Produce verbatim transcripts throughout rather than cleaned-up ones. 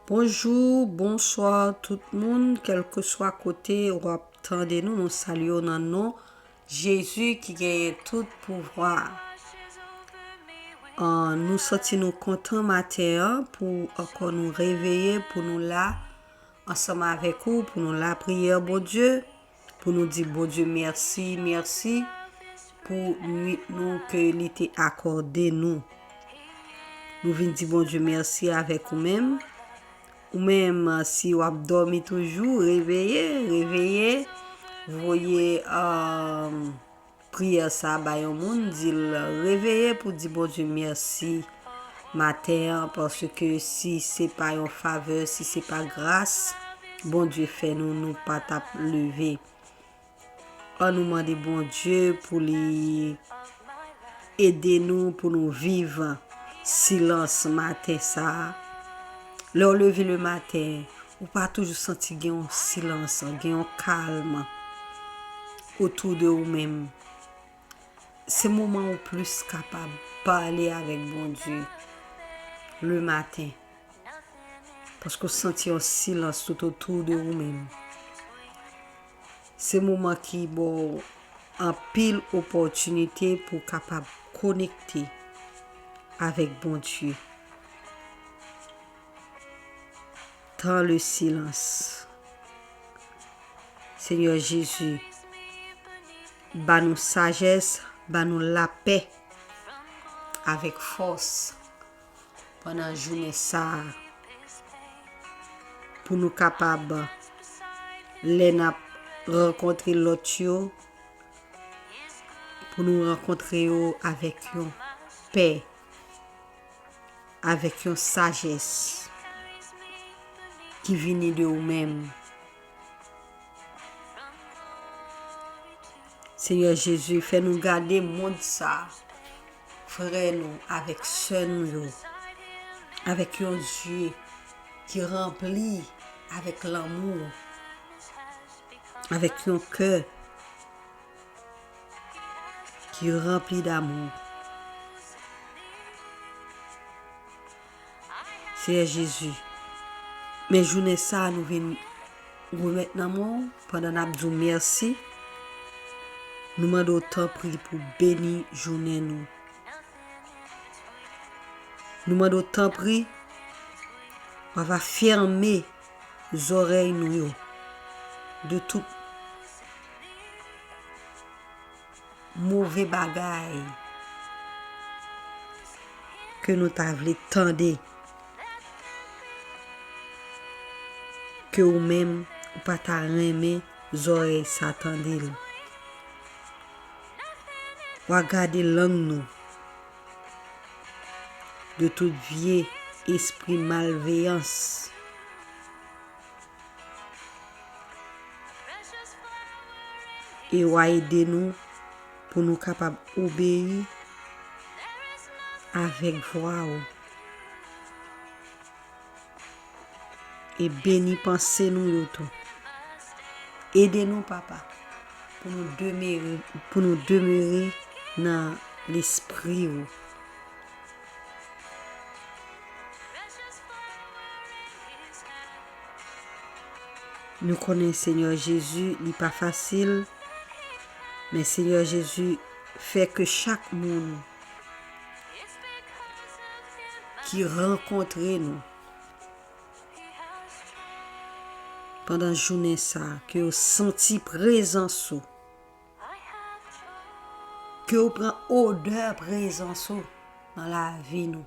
Bonjou, bonswa tout moun, kèlkeswa kote w ap tande nou, nou salye w nan non Jezi ki genyen tout pouvwa. An, nou santi nou kontan maten an pou ankò nou reveye, pou nou la ansanm avèk ou, pou nou lapriyè, Bondye, pou nou di Bondye mèsi, mèsi pou nwit nou ke li te akòde nou. Nou vin di Bondye mèsi avèk ou menm. Ou menm, si w ap dòmi toujou, reveye, reveye, voye, um, priyè sa a ba yon moun, di l reveye pou di Bondye mèsi maten an, paske si se pa yon favè, si se pa gras, Bondye fè nou, nou pa t ap leve. Ann nou mande Bondye pou li ede nou, pou nou viv silans maten sa a. Lè w leve le maten, ou pa toujou santi gen yon silans, gen yon kalm otou de ou menm. Se moman ou plis kapab pale avèk Bondye le maten. Paske w santi yon silans tout otou de ou menm. Se moman ki ba w anpil opòtinite pou w kapab konekte avèk Bondye. Dans le silence. Senyè Jezi, ba nou sajès, ba nou lapè avèk fòs pandan jounen sa a, pou nou kapab, lè n ap rankontre lòt yo, pou nou rankontre yo avèk yon pè, avèk yon sajès ki vini de ou menm. Senyè Jezi, fè nou gade mond sa, frè nou avèk sè nou yo, avèk yon zye ki ranpli avèk lanmou, avèk yon kè ki ranpli damou. Senyè Jezi, men jounen sa a nou vin remèt nan men w pandan n ap di w mèsi. Nou mande w tanpri pou beni jounen nou. Nou mande w tanpri, w ava fèmen zòrèy nou yo de tout move bagay ke nou ta vle tande, ke ou menm ou pa ta renmen zòrèy sa tande l. W a gade lang nou de tout vye espri malveyans. E w a ede nou pou nou kapab obeyi avèk vwa w. E beni panse nou yo tou. Ede nou, Papa, pou nou demere, pou nou demere nan lespri w. Nou konnen, Senyè Jezi, li pa fasil, men Senyè Jezi, fè ke chak moun ki rankontre nou pandan jounen sa, ke yo santi prezans ou, ke yo pran odè prezans ou nan lavi nou.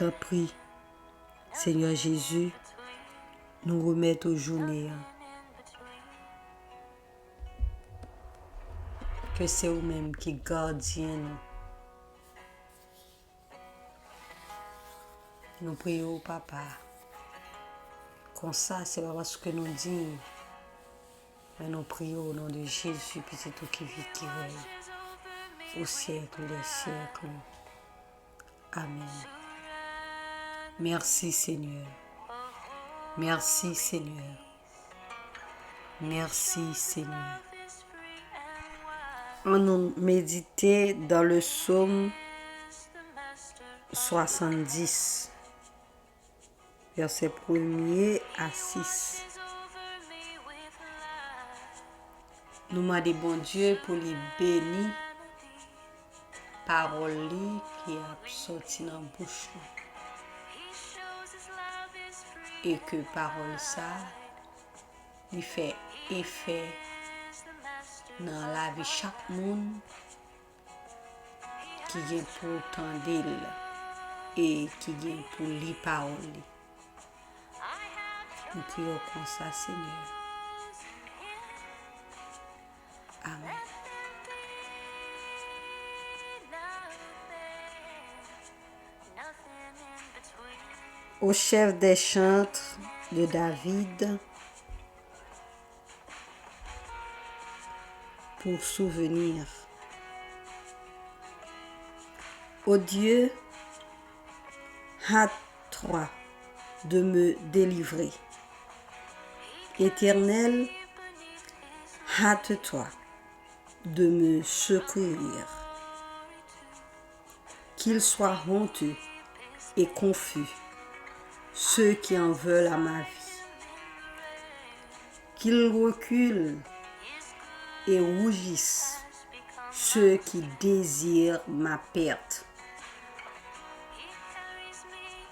Tanpri, Senyè Jezi, nou remèt ou jounen an. Ke se ou menm ki gadyen nou. Nou priye w, Papa. Konsa, se pa paske nou diy, men nou priye w o non de Jezi, Pitit ou ki viv, ki rèy o syèk dè syèk. Amèn. Mèsi, Senyè. Mèsi, Senyè. Mèsi, Senyè. Ann nou medite dans le psaume swasanndis, vèsè premye a sis. Nou mande Bondye pou li beni pawòl li ki ap sòti nan bouch nou. E ke pawòl sa, li fè efè nan lavi chak moun ki gen pou tande l e ki gen pou li pawòl li. Nou priye w konsa, Senyè. Amen. Au chef des chantres de David, pour souvenir. Ô Dieu, hâte-toi de me délivrer. Éternel, hâte-toi de me secourir. Qu'ils soient honteux et confus ceux qui en veulent à ma vie. Qu'ils reculent et rougissent ceux qui désirent ma perte.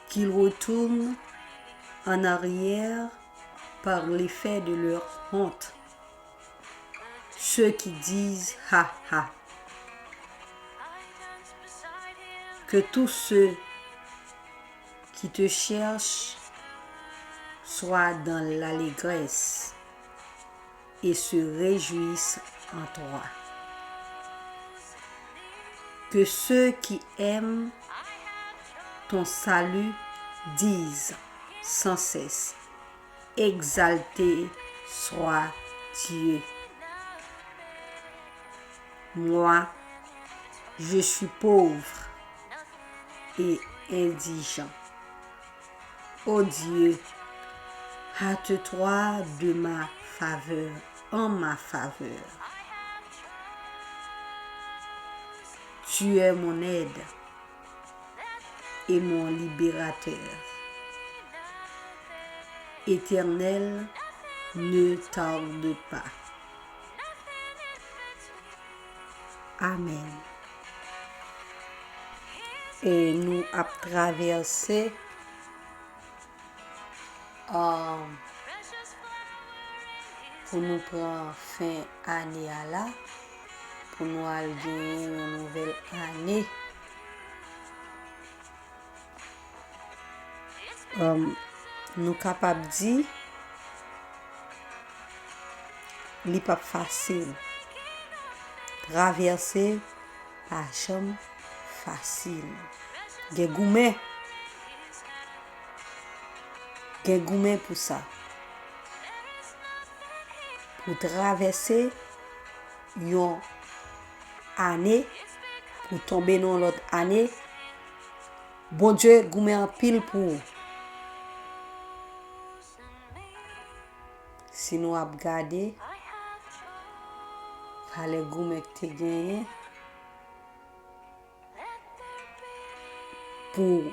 Qu'ils retournent en arrière par l'effet de leur honte ceux qui disent ha ha. Que tous ceux qui te cherchent soient dans l'allégresse et se réjouissent en toi. Que ceux qui aiment ton salut disent sans cesse, exalté soit Dieu. Moi, je suis pauvre et indigent. Ô Dieu, hâte-toi de ma faveur, en ma faveur. Tu es mon aide et mon libérateur. Éternel, ne tarde pas. Amen. E nou ap travèse, um, pou nou pran fen ane a la, pou nou al genyen yon nouvèl ane. Um, nou kapab di, li p ap fasil. Travèse pa janm fasil. Gen goumen. Gen goumen pou sa. Pou travèse yon ane, pou tonbe nan yon lòt ane, Bondye goumen anpil pou ou. Si nou ap gade valè goumen k te genyen pou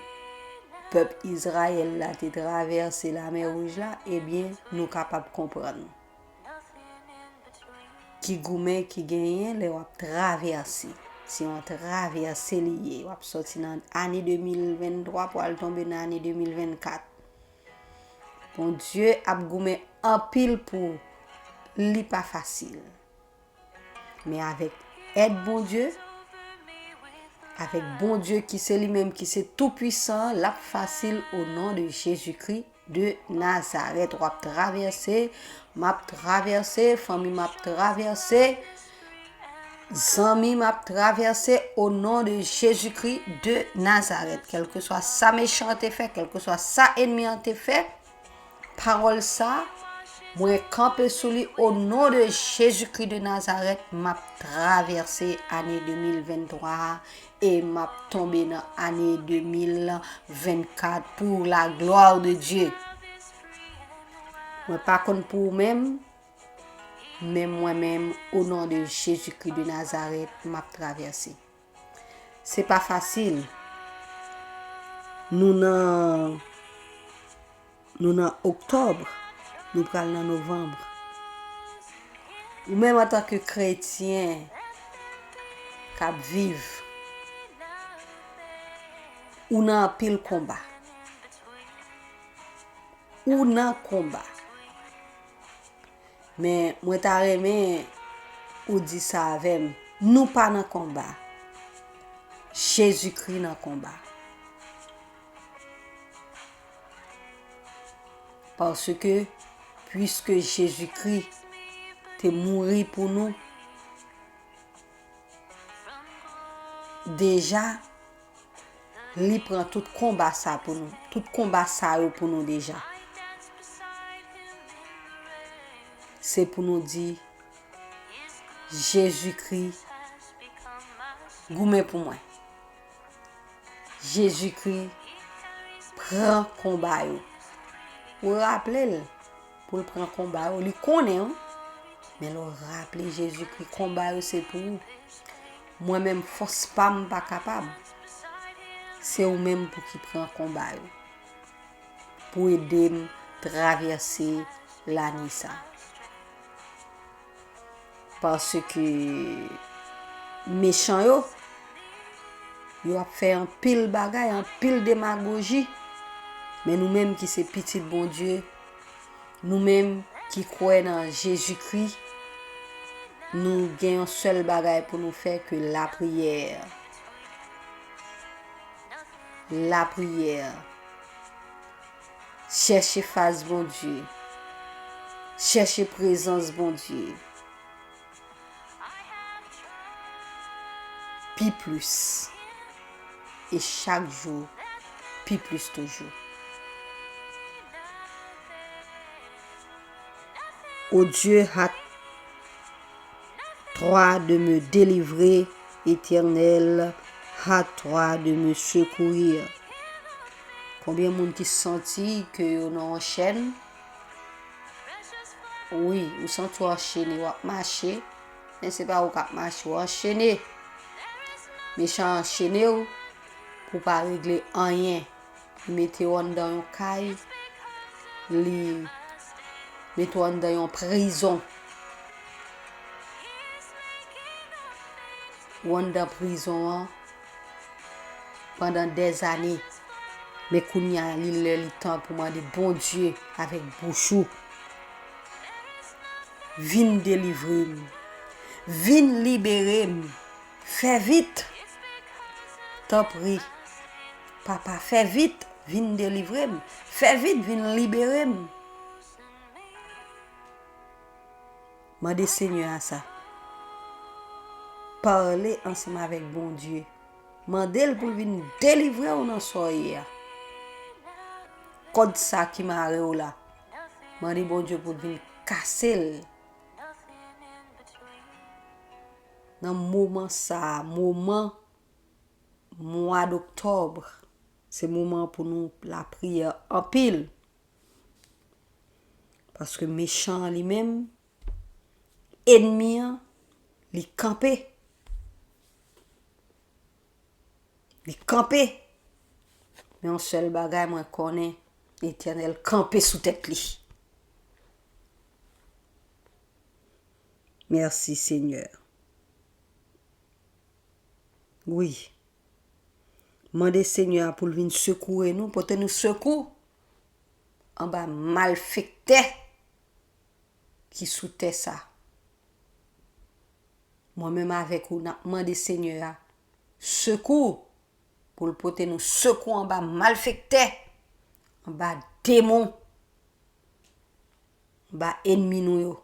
pèp Izrayèl la te travèse Lamè Wouj la, ebyen, nou kapab konprann ki goumen ki genyen lè w ap travèse. Se yon travèse li ye. W ap sòti nan ane de mil venntwa pou al tonbe nan ane de mil vennkat. Bondye ap goumen anpil pou ou. Li pa fasil. Men avèk èd Bondye, avèk Bondye ki se li menm ki se Toupwisan, l ap fasil o non de Jezikri de Nazarèt. W ap travèse, m ap travèse, fanmi m ap travèse, zanmi m ap travèse o non de Jezikri de Nazarèt. Kèlkeswa sa mechan an te fè, kèlkeswa sa ènmi an te fè, pawòl sa, mwen kanpe sou li o non de Jezikri de Nazarèt, m ap travèse ane de mil venntwa a e m ap tonbe nan ane de mil vennkat pour la gloire de Dieu. Mwen pa konn pou ou menm, men mwen menm, o non de Jezikri de Nazarèt, m ap travèse. Se pa fasil. Nou nan, nou nan oktòb, nou pral nan novanm. Ou menm antanke kretyen k ap viv, ou nan anpil konba. Ou nan konba. Men mwen ta renmen ou di sa avè m. Nou pa nan konba. Jezikri nan konba. Paske, piske Jezikri te mouri pou nou, deja, li pran tout konba sa pou nou, tout konba sa yo pou nou deja. Se pou nou di, Jezikri, goumen pou mwen. Jezikri, pran konba yo. Ou raple l pou l pran konba yo. Li konnen, wi. Men lè w raple Jezikri, konba yo se pou ou. Mwen menm, fòs pa m pa kapab. Se ou menm pou ki pran konba yo. Pou ede m travèse lane sa. Paske mechan yo, yo ap fè anpil bagay, anpil demagoji. Men nou menm ki se pitit Bondye, nou menm ki kwè nan Jezikri, nou gen yon sèl bagay pou nou fè ke lapriyè. Lapriyè. Chèche fas Bondye. Chèche prezans Bondye. Pi plis. E chak jou, pi plis toujou. O Dieu, hâte-toi de me délivrer, Éternel, hâte-toi de me secourir. Konbyen moun ki santi ke yo nan yon chèn? Wi, ou santi w anchene, w ap mache, men se pa ou k ap mache, w anchene. Mechan anchene w pou w pa regle anyen. Li mete w anndan yon kay, li mete w anndan yon prizon. Ou anndan prizon an pandan dèzane. Men kounye a, li lè, li tan pou mande Bondye avèk bouch ou, vin delivre m, vin libere m. Fè vit. Tanpri. Papa, fè vit, vin delivre m. Fè vit, vin libere m. Mande Senyè a sa. Pale ansanm avèk Bondye. Mande l pou l vin delivre w nan sa w ye a. Kòd sa ki mare w la. Mande Bondye pou l vin kase l. Nan moman sa a, moman mwa doktòb, se moman pou nou lapriyè anpil. Paske mechan an li menm, ènmi an, li kanpe. Li kanpe. Men yon sèl bagay mwen konnen, Letènèl kanpe sou tèt li. Mèsi, Senyè. Wi. Mande Senyè a pou l vin sekoure nou, pote nou sekou anba malfektè ki sou tè sa. Mwen menm avèk ou, n ap mande Senyè a sekou pou l pote nou sekou anba malfektè, anba demon, anba ènmi nou yo.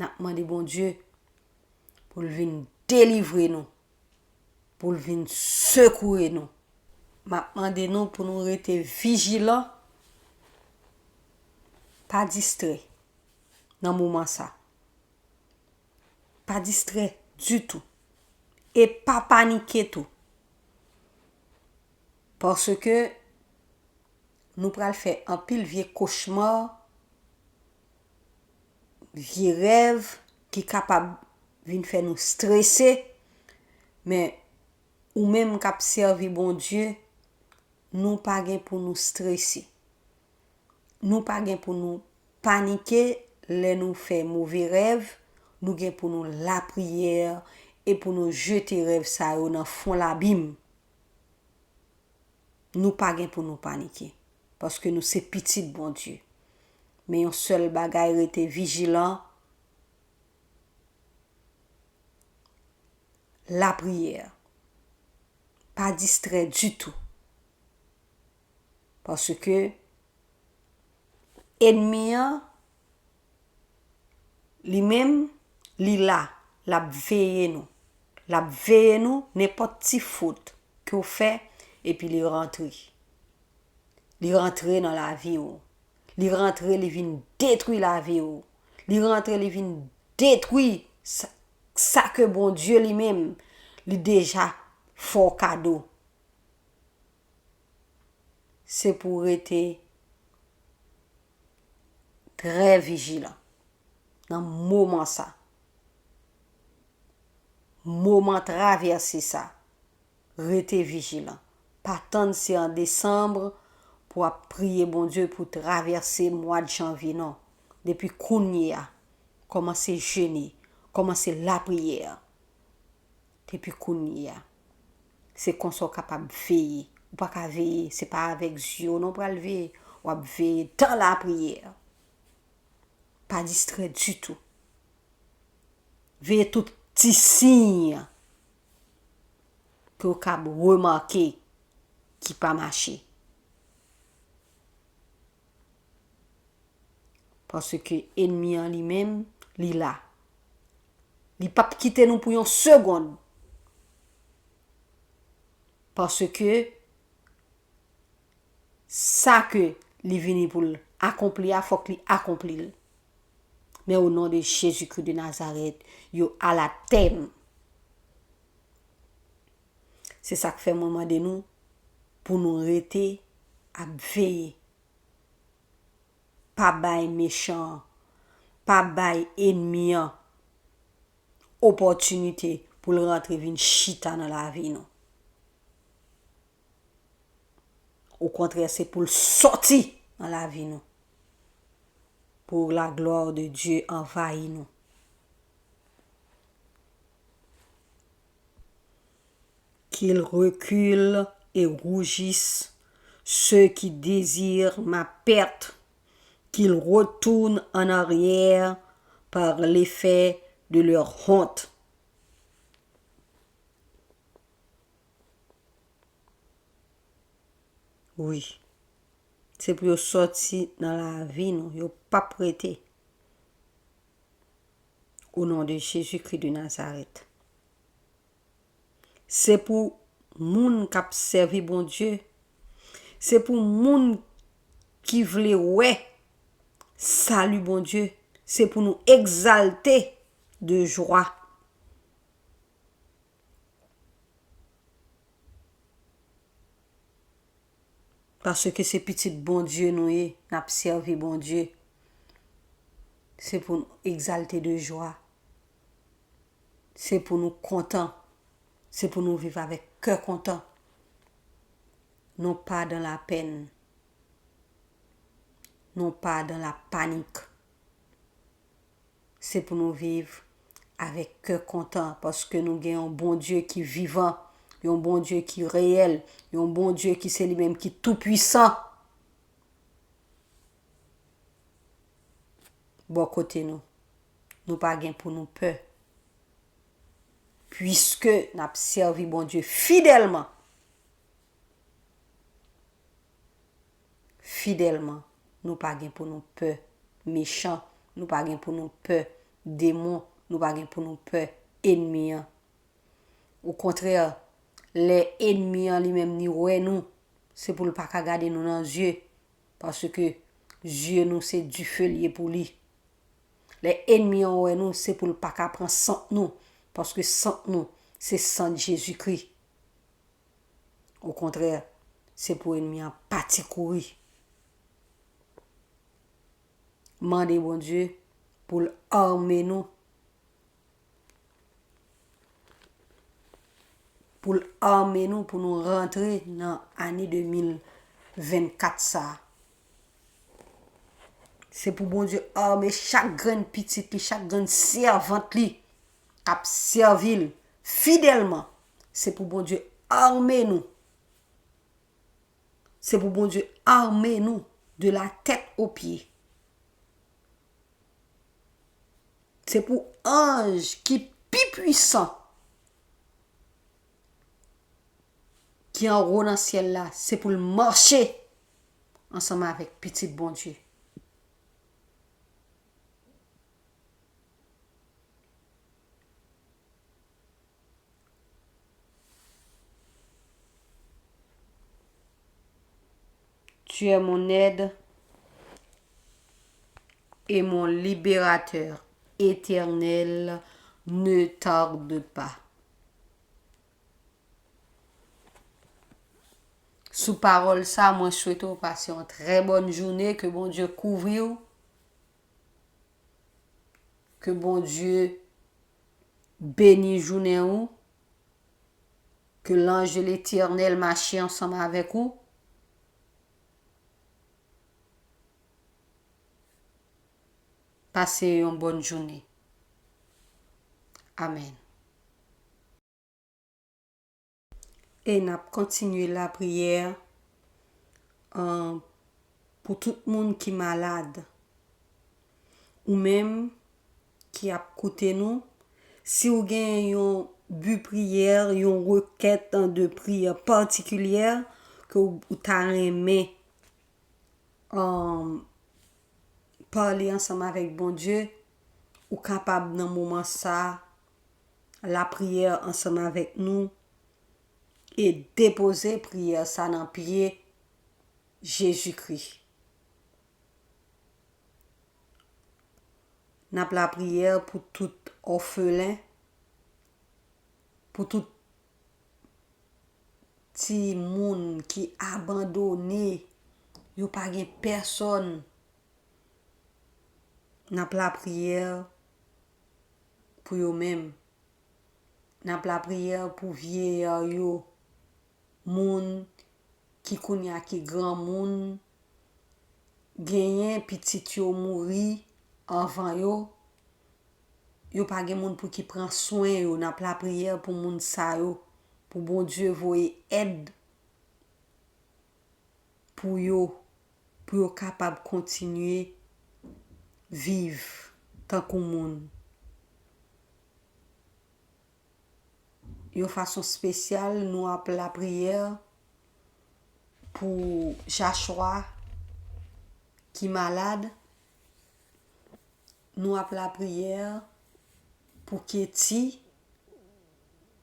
N ap mande Bondye pou l vin delivre nou, pou l vin sekoure nou. M ap mande nou pou nou rete vijilan, pa distrè nan moman sa. Pa distrè ditou. E pa panike tou. Paske nou pral fè anpil vye kochma, vye rèv ki kapab vin fè nou strese, men ou menm k ap sèvi Bondye, Nou pa gen pou nou strese. Nou pa gen pou nou panike lè nou fè move rèv. Nou gen pou nou lapriyè e pou nou jete rèv sa yo nan fon labim. Nou pa gen pou nou panike, paske nou se pitit Bondye. Men yon sèl bagay, rete vijilan, lapriyè. Pa distrè ditou. Paske enmi an, li menm, li la, l ap veye nou. L ap veye nou, nenpòt ti fot ke w fè, epi li rantre. Li rantre nan lavi w. Li rantre, li vin detwi lavi w. Li rantre, li vin detwi sa, sa ke Bondye li menm, li deja fè w kado. Se pou w rete trè vijilan nan moman sa. Moman travèse sa, rete vijilan. Pa tann se an desanm pou w ap priye Bondye pou travèse mwa de janvye, non. Depi kounye a, kòmanse jene, kòmanse lapriyè. Depi kounye a. Se konsa w kapab veye. Ou pa ka veye, se pa avèk zye w non w pral veye. W ap veye dan lapriyè. Pa distrè ditou. Veye tout ti siy ke w kab remake ki pa mache. Paske enmi an li menm, li la. Li p ap kite nou pou yon segonn. Paske sa ke li vini pou l akonpli a, fòk li akonpli l. Men o non de Jezikri de Nazarèt, yo alatè m. Se sa k fè mwen mande nou pou nou rete ap veye. Pa bay mechan an, pa bay enmi an opòtinite pou l rantre vin chita nan lavi nou. Okontrè, se pou l sòti nan lavi nou. Pour la gloire de Dieu anvayi nou. Qu'ils reculent et rougissent ceux qui désirent ma perte, qu'ils retournent en arrière par l'effet de leur honte. Wi. Se pou yo sòti nan lavi nou. Yo p ap rete. O non de Jezikri de Nazarèt. Se pou moun k ap sèvi Bondye. Se pou moun ki vle wè sali Bondye. Se pou nou egzalte de jwa. Paske se pitit Bondye nou ye, n ap sèvi Bondye. Se pou nou egzalte de jwa. Se pou nou kontan. Se pou nou viv avèk kè kontan. Non pa dans la peine. Non pa dans la panique. Se pou nou viv avèk kè kontan, paske nou gen yon Bondye ki vivan, yon Bondye ki reyèl, yon Bondye ki se li menm ki toupwisan. Bò kote nou, nou pa gen pou nou pè, piske n ap sèvi Bondye fidèlman. Fidèlman, nou pa gen pou nou pè mechan, nou pa gen pou nou pè demon, nou pa gen pou nou pè enmi an. Okontrè, lè enmi an li menm li wè nou, se pou l pa ka gade nou nan zye, paske zye nou se dife l ye pou li. Lè enmi an wè nou, se pou l pa ka pran sant nou, paske sant nou se sant Jezikri. Okontrè, se pou enmi an pati kouri. Mande Bondye pou l ame nou. pou l ame nou, pou nou rantre nan ane de mil vennkat sa a. Se pou Bondye ame chak grenn pitit li, chak grenn sèvant li k ap sèvi l fidèlman. Se pou Bondye ame nou. Se pou Bondye ame nou de la tèt o pye. Se pou anj ki pi pwisan, ki anwo nan syèl la, se pou l mache ansanm avèk pitit Bondye. Tu es mon aide et mon libérateur, Éternel, ne tarde pas. Sou pawòl sa, mwen swete w pase yon trè bòn jounen, ke Bondye kouvri w, ke Bondye beni jounen ou, ke lanj de Letènèl mache ansanm avèk ou. Pase yon bòn jounen. Amèn. E n ap kontinye lapriyè, an, pou tout moun ki malad. Ou menm ki ap koute nou, si w gen yon bi priyè, yon rekèt de priyè patikilyè ke w, ou ta renmen, um, pale ansanm avèk Bondye, ou kapab nan moman sa a, lapriyè ansanm avèk nou e depoze priyè sa nan pye Jezikri. N ap lapriyè pou tout òfelen, pou tout timoun ki abandone, yo pa gen pèsòn. N ap lapriyè pou yo menm. N ap lapriyè pou vyeyè yo, moun ki kounye a ki granmoun, genyen pitit yo mouri anvan yo, yo pa gen moun pou ki pran swen yo. N ap lapriyè pou moun sa yo, pou Bondye voye èd pou yo, pou yo kapab kontinye viv tankou moun. Yon fason espesyal, nou ap lapriyè pou Jachwa ki malad. Nou ap lapriyè pou Keti.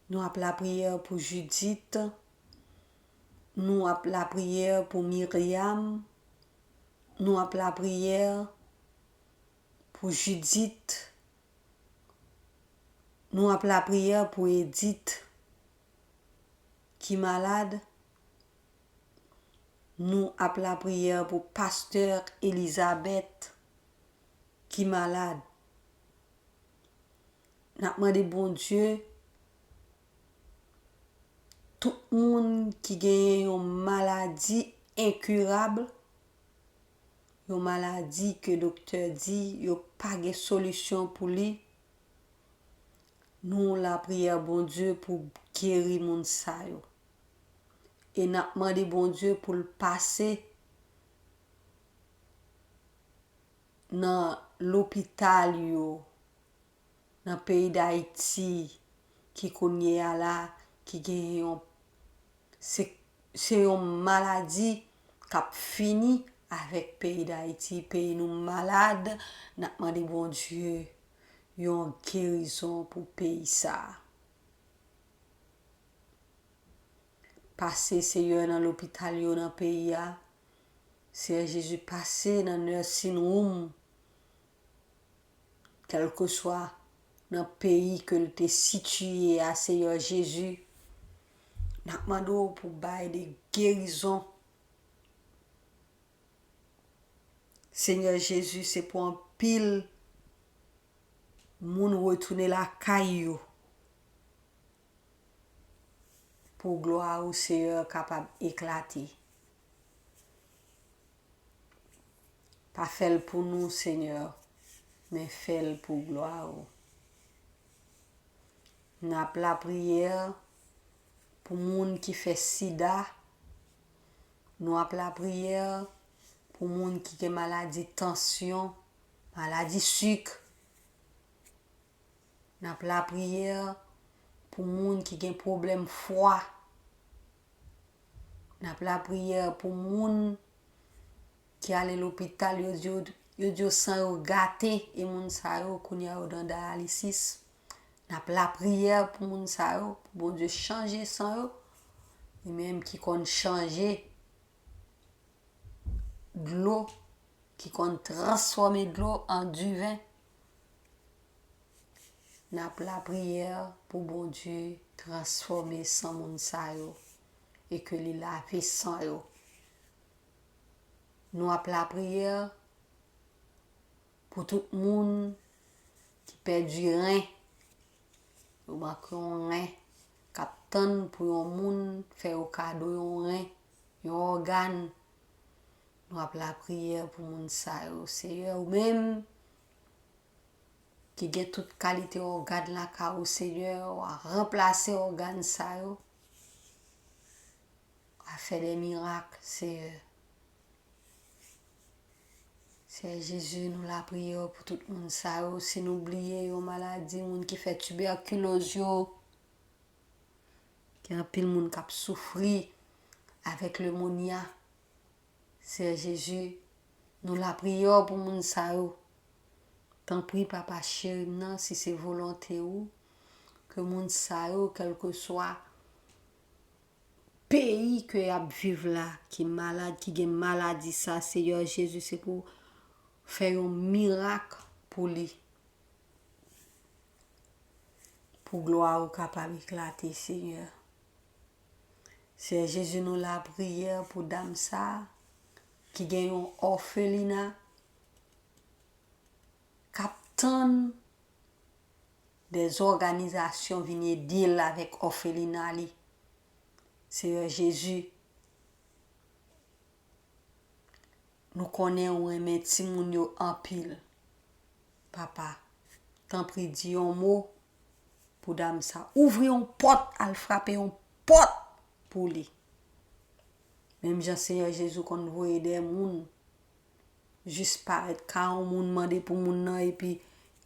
Nou ap lapriyè pou Jidit. Nou ap lapriyè pou Miryam. Nou ap lapriyè pou Jidit. Nou ap lapriyè pou Edit ki malad. Nou ap lapriyè pou pastè Elizabèt ki malad. N ap mande Bondye, tout moun ki genyen yon maladi enkirab, yon maladi ke doktè di yo pa gen solisyon pou li, nou lapriyè Bondye pou geri moun sa yo. E n ap mande Bondye pou l pase nan lopital yo, nan peyi Dayiti, ki kounye a la, ki gen yon, se, se yon maladi k ap fini avèk peyi Dayiti. Peyi nou malad, n ap mande Bondye yon gerizon pou peyi sa a. Pase, Seyè, nan lopital yo nan peyi a. Seyè Jezi, pase nan nursing room, kèlkeswa nan peyi ke l te sitiye a, Seyè Jezi. N ap mande w pou bay de gerizon. Seyè Jezi, se pou anpil moun retounen lakay yo. pou glwa ou, Seyè, kapab eklate. Pa fè l pou nou, Senyè, men fè l pou glwa ou. N ap lapriyè pou moun ki fè sida. Nou ap lapriyè pou moun ki gen maladi tansyon, maladi sik. N ap lapriyè pou moun ki gen pwoblèm fwa. N ap lapriyè pou moun ki ale lopital, yo di yo, yo di yo san yo gate, e moun sa yo, kounye a, yo nan dayalisis. N ap lapriyè pou moun sa yo, pou Bondye chanje san yo, li menm ki konn chanje dlo, ki konn transfòme dlo an diven. N ap lapriyè pou Bondye transfòme san moun sa yo e ke li lave san yo. Nou ap lapriyè pou tout moun ki pèdi ren, yo manke yon ren, k ap tann pou yon moun fè yo kado yon ren, yon ògàn. Nou ap lapriyè pou moun sa yo. Seyè, ou menm ki gen tout kalite ògàn lakay ou, Seyè, w a ranplase ògàn sa yo. W a fè de mirak, Seyè. Seyè Jezi, nou lapriyè pou tout moun sa yo. Si nou bliye yon maladi, moun ki fè tibèkiloz yo, gen anpil moun k ap soufri avèk lemonya. Seyè Jezi, nou lapriyè pou moun sa yo. Tanpri, Papa cheri m nan, si se volonte ou, ke moun sa yo, kèlkeswa peyi ke y ap viv la, ki malad, ki gen maladi sa, Seyè Jezi, se pou fè yon mirak pou li. Pou glwa ou kapab eklate, Seyè. Seyè Jezi, nou lapriyè pou dam sa a ki gen yon òfelina, k ap tann de zòganizasyon vin ede l avèk òfelina li. Seyè Jezi, nou konnen ou renmen timoun yo anpil. Papa, tanpri di yon mo pou dam sa. Ouvri yon pòt, al frape yon pòt pou li. Menm jan Seyè Jezi konn voye de moun jis parèt ka yon moun mande pou moun nan epi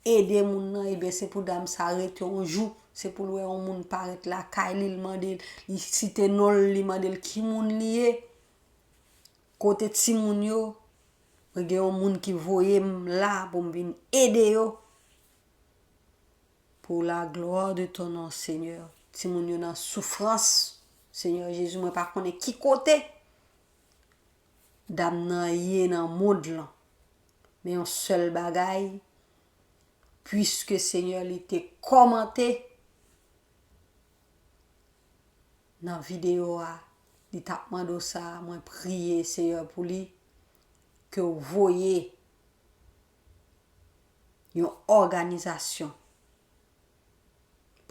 ede moun nan, ebyen se pou dam sa rete yon jou, se pou l wè yon moun parèt lakay li, l mande, li site non l, li mande l ki moun li ye, kote timoun yo, mwen gen yon moun ki voye m la pou m vin ede yo. Pour la gloire de ton nom, Seigneur. Timoun yo nan soufrans, Seyè Jezi, mwen pa konnen ki kote dam nan ye nan mond lan. Men yon sèl bagay, puiske Seyè li te kòmante nan videyo a, li t ap mande w sa, mwen priye, Seyè, pou li, ke w voye yon òganizasyon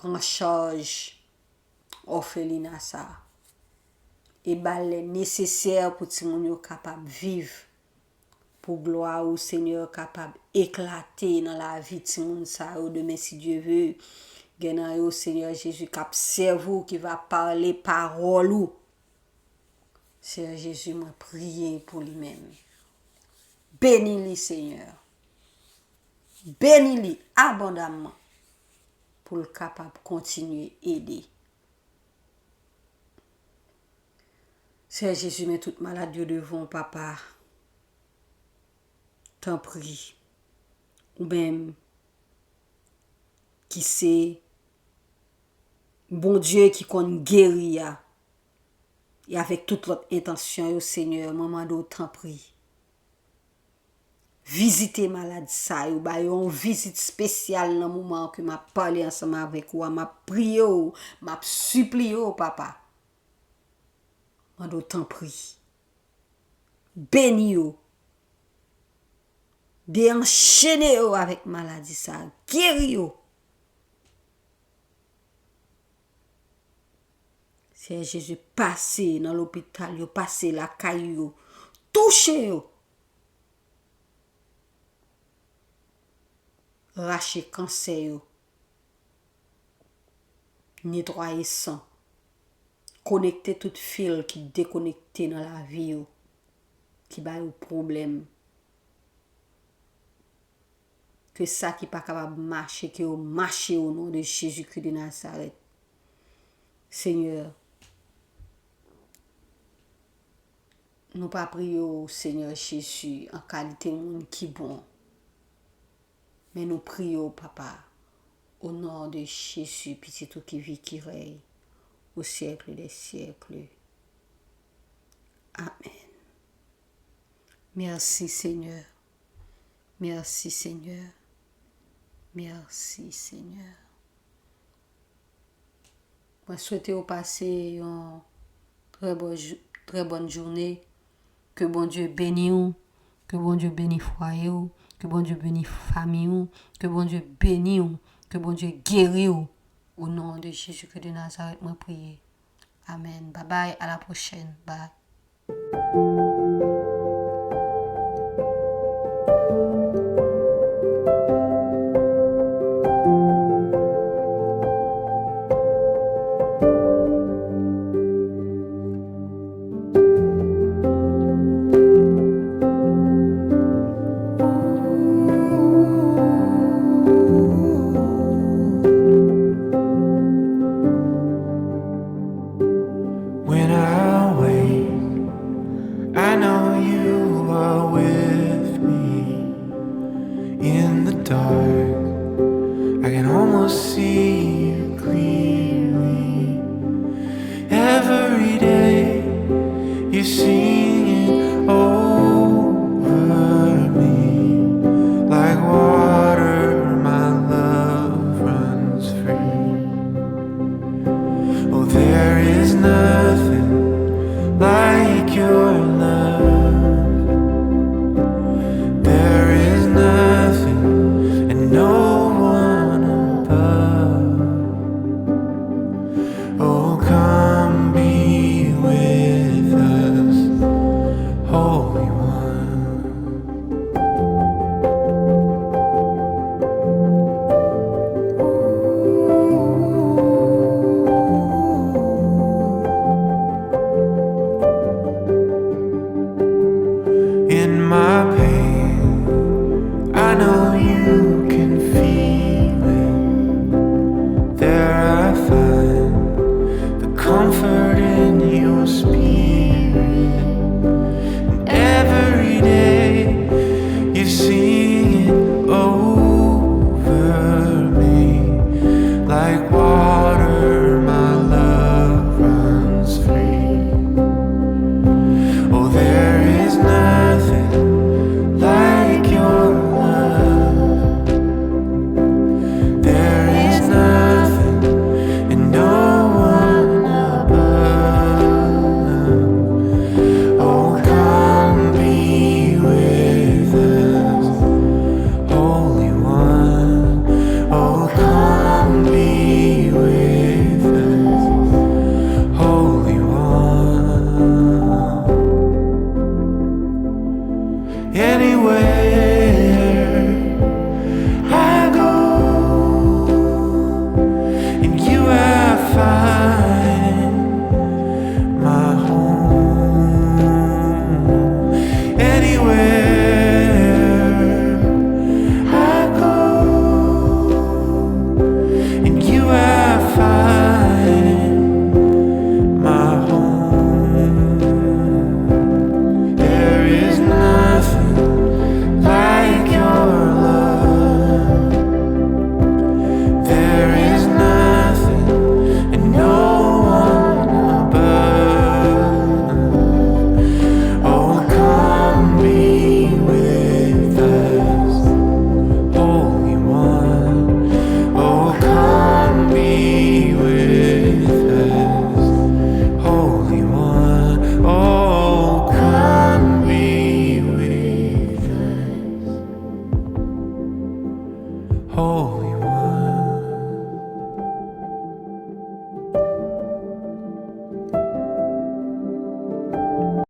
pran chaj òfelina sa a e ba l lè nesesè pou timoun yo kapab viv, pou glwa ou, Seyè, kapab eklate nan lavi timoun sa yo demen, si Dye ve. Gen nan yo, Seyè Jezi, k ap sèvi w, ki va pale pawòl ou. Seyè Jezi, mwen priye pou li menm. Beni li, Seyè. Beni li abondamman pou l kapab kontinye ede. Seyè Jezi, men tout malad yo devan w, Papa. Tanpri, ou menm ki se Bondye ki konn geri a, e avèk tout lòt entansyon yo, Seyè, mwen mande w, tanpri, vizite malad sa yo, ba yo yon vizit espesyal nan moman an ke m ap pale ansanm avèk ou a, m ap priye w, m ap sipliye w, Papa. Mande w, tanpri, beni yo, deanchene yo avèk maladi sa a, geri yo. Se Pè Jezi, pase nan lopital yo, pase lakay yo, touche yo. Rache kansè yo. Netwaye san. Konekte tout fil ki dekonekte nan lavi yo, ki ba yo pwoblèm. Ke sa ki pa kapab mache, ke yo mache o non de Jezikri de Nazarèt. Senyè, nou pa priye w, Senyè Jezi, an kalite moun ki bon. Men nou priye w, Papa, o non de Jezi, Pitit ou ki viv, ki rèy, o syèk dè syèk. Amèn. Mèsi, Senyè. Mèsi, Senyè. Mèsi, Senyè. Mwen swete w pase yon trè bon jou-, trè bòn jounen. Ke Bondye beni w. Ke Bondye beni fwaye w. Ke Bondye beni fanmi w. Ke Bondye beni w. Ke Bondye geri w. O non de Jezikri de Nazarèt, mwen priye. Amèn. Babay, a la pwochèn. Bye. When I wake, I know you are with me. In the dark, I can almost see you clearly. Every day, you see